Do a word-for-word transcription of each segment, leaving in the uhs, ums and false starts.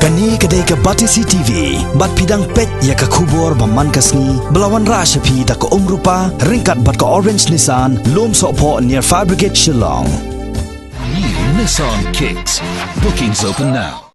Kane ka dei ka Batesi T V, bad phi dang peit ïa ka khubor ba man ka sngi, ba la wanrah sha phi da ka Umrupa, ryngkat bad ka Orange Nissan, Lumsohphoh near Fire Brigade Shillong. New Nissan Kicks. Bookings open now.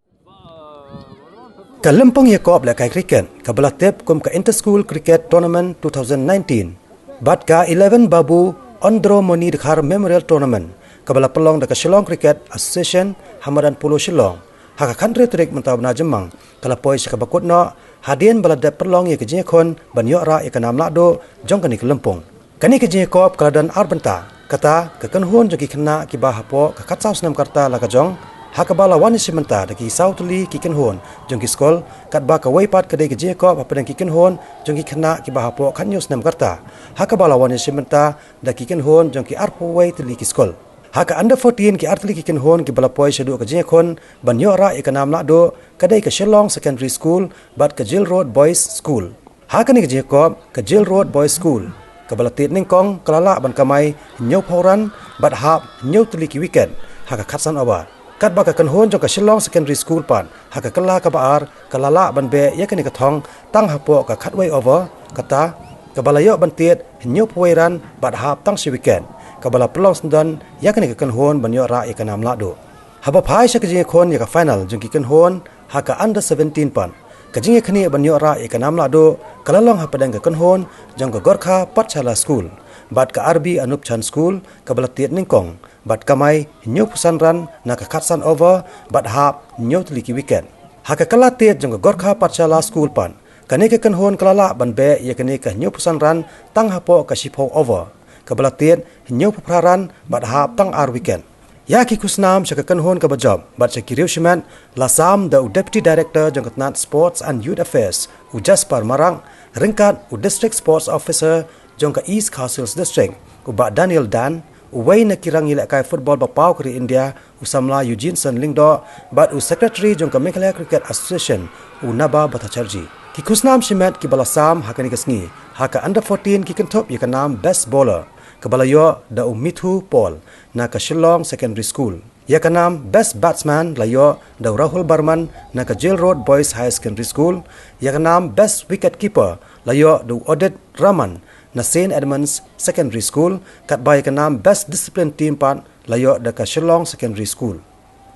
Ka lympung ïakop lehkai cricket, kaba la tip kum ka Inter-School Cricket Tournament two thousand nineteen, bad ka eleven Babu Andro Moni Dkhar Memorial Tournament, kaba la pynlong da ka Shillong Cricket Association ha madan Polo Shillong, ha ka khathynriew tarik mynta u bnai Jymmang, ka la poi sha kaba kut noh, hadien ba la dep pynlong ïa ka jingïakhun ban ïoh rah ïa ka nam lahduh jong kane ka lympung. Kane ka jingïakop ka la don ar bynta, kata ka kynhun jong ki khynnah kiba hapoh ka khatsaw snem ka rta la ka jong, ha kaba la wan ïashim bynta da ki saw tylli ki kynhun jong ki skul, katba kawei pat ka dei ka jingïakop hapdeng ki kynhun jong ki khynnah kiba hapoh khathynñiew snem ka rta, ha kaba la wan ïashim bynta da ki kynhun jong ki arphew wei tylli ki skul. Ha ka under fourteen, ki ar tylli ki kynhun kiba la poi shaduh ka jingïakhun ban ïoh rah ïa ka nam lahduh, ka dei ka Shillong Secondary School bad ka Jail Road Boys School. Ha kane ka jingïakop, ka Jail Road Boys School, kaba la tied nyngkong, ka la lah ban kamai hynñiewphew run bad hap hynñiew tylli ki wicket ha ka khatsan over. Katba ka kynhun jong ka Shillong Secondary School pat, ha ka kylla kaba ar, ka la lah ban beh ïa kane ka thong tang hapoh ka khatwei over, kata kaba la ïoh ban tied hynñiewphew wei run bad hap tang shi wicket, kaba la pynlong syndon ïa kane ka kynhun ban ïoh rah ïa ka nam lahduh. Haba phai sha ka jingïakhun ïa ka final jong ki kynhun ha ka under seventeen pat, ka jingïakhnieh ban ïoh rah ïa ka nam lahduh ka la long hapdeng ka kynhun jong ka Gorkha Pathshala School bad ka R B Anupchand School, kaba la tied nyngkong bad kamai hynñiewphew san run na ka khatsan over bad hap hynñiew tylli ki wicket. Ha ka kylla tied jong ka Gorkha Pathshala School pat, kane ka kynhun ka la lah ban beh ïa kane ka hynñiewphew san run tang hapoh ka shiphew over, kaba la tied hynñiewphew phra run bad hap tang ar wicket. Ïa ki khusnam sha ka kynhun kaba jop bad sha ki riewshimet la sam da u Deputy Director jong ka tnat Sports and Youth Affairs, u Jasper Marak, ryngkat u District Sports Officer jong ka East Khasi Hills District, u Bah Daniel Dan, uwei na ki rangïalehkai football ba paw ka ri India, u samla Eugene Sen Lyngdoh, bad u Secretary jong ka Meghalaya Cricket Association, u Naba Bhattacharjee. Ki khusnam shimet kiba la sam ha kane ka sngi ha ka under fourteen ki kynthup ïa ka nam Best Bowler, kaba la ïoh da u Mithu Paul na ka Shillong Secondary School. Ïa ka nam Best Batsman la ïoh da u Rahul Barman na ka Jail Road Boys Higher Secondary School. Ïa ka nam Best Wicket Keeper la ïoh da u Odit Raman na Saint Edmund's Secondary School, katba ïa ka nam Best Discipline Team pat la ïoh da ka Shillong Secondary School.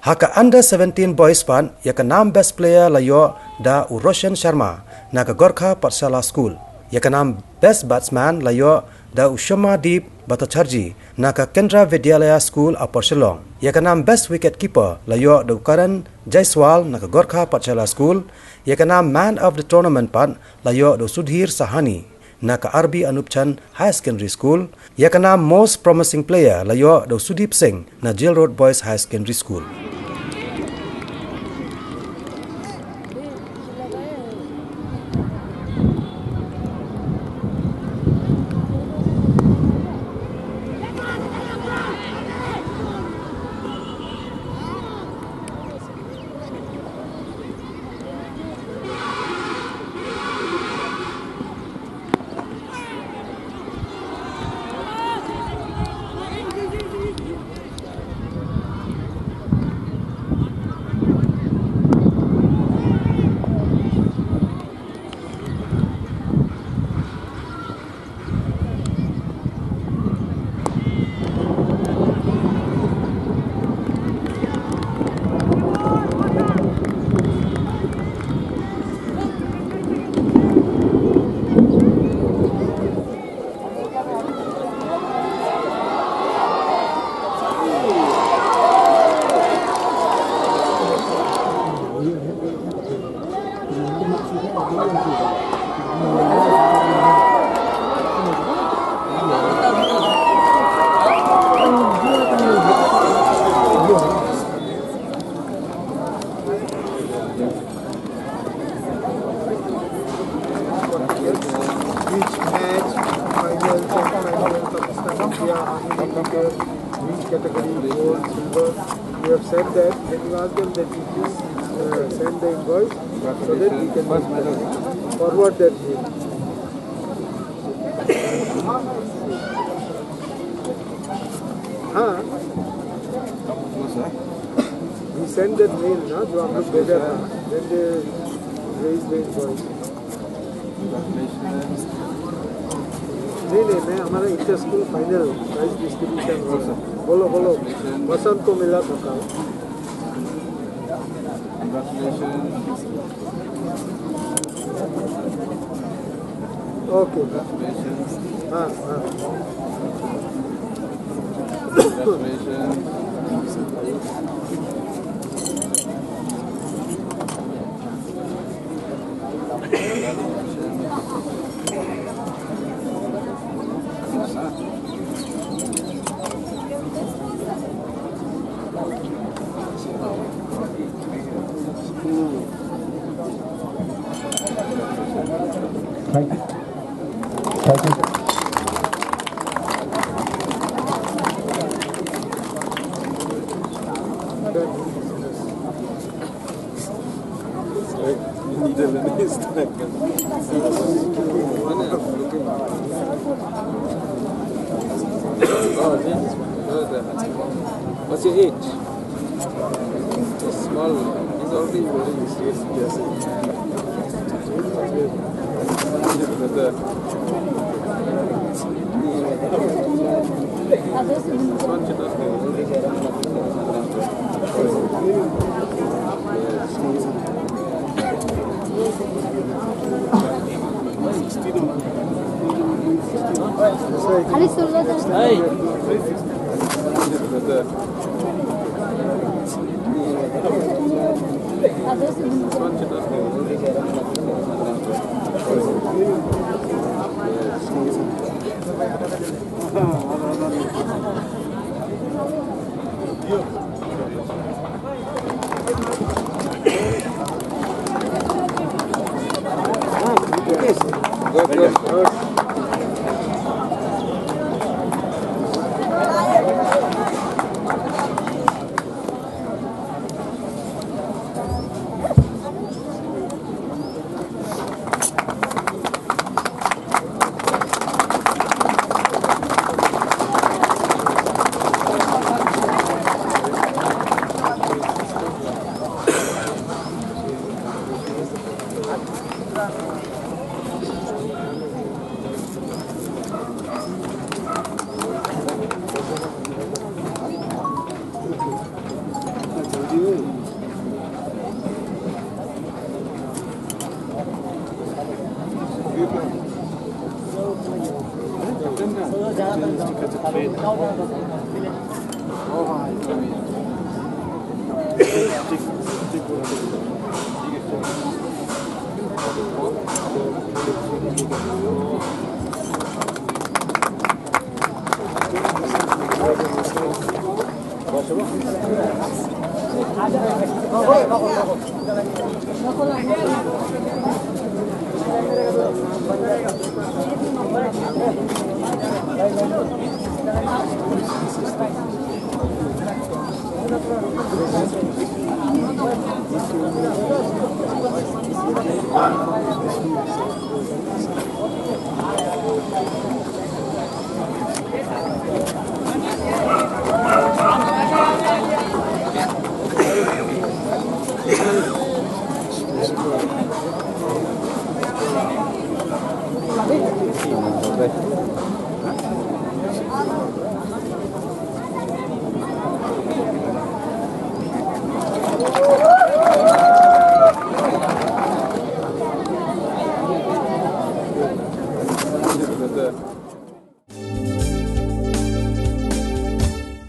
Ha ka under seventeen boys pat, ïa ka nam Best Player la ïoh da u Roshan Sharma na ka Gorkha Pathshala School. Ïa ka nam Best Batsman la ïoh da u Shomadeep Bhattacharjee na ka Kendra Vidyalaya School, Upper Shillong. Ïa ka nam Best Wicket Keeper la ïoh da u Karan Jaiswal na ka Gorkha Pathshala School. Ïa ka nam Man of the Tournament pat la ïoh da u Sudhir Sahani na ka R B Anupchand Higher Secondary School. Ïa ka nam Most Promising Player la ïoh da u Sudeep Singh na Jail Road Boys Higher Secondary School. Each match, final, semi-final, participants, India, Army, which category, gold, silver. We have sent that. Can you ask them that you please, uh, send the invoice so that we can forward that mail? Huh? Then that mail, na, जो हम लोग भेजा था, then they raise the invoice. नहीं, नहीं, मैं हमारा inter school final prize distribution. बोलो, बोलो। वसंत को मिला था। Congratulations. Okay. Congratulations. हाँ, हाँ। Congratulations. Thank you. Thank you. What's your age? Small. He's already very serious. Yes. खाली सोलह हजार।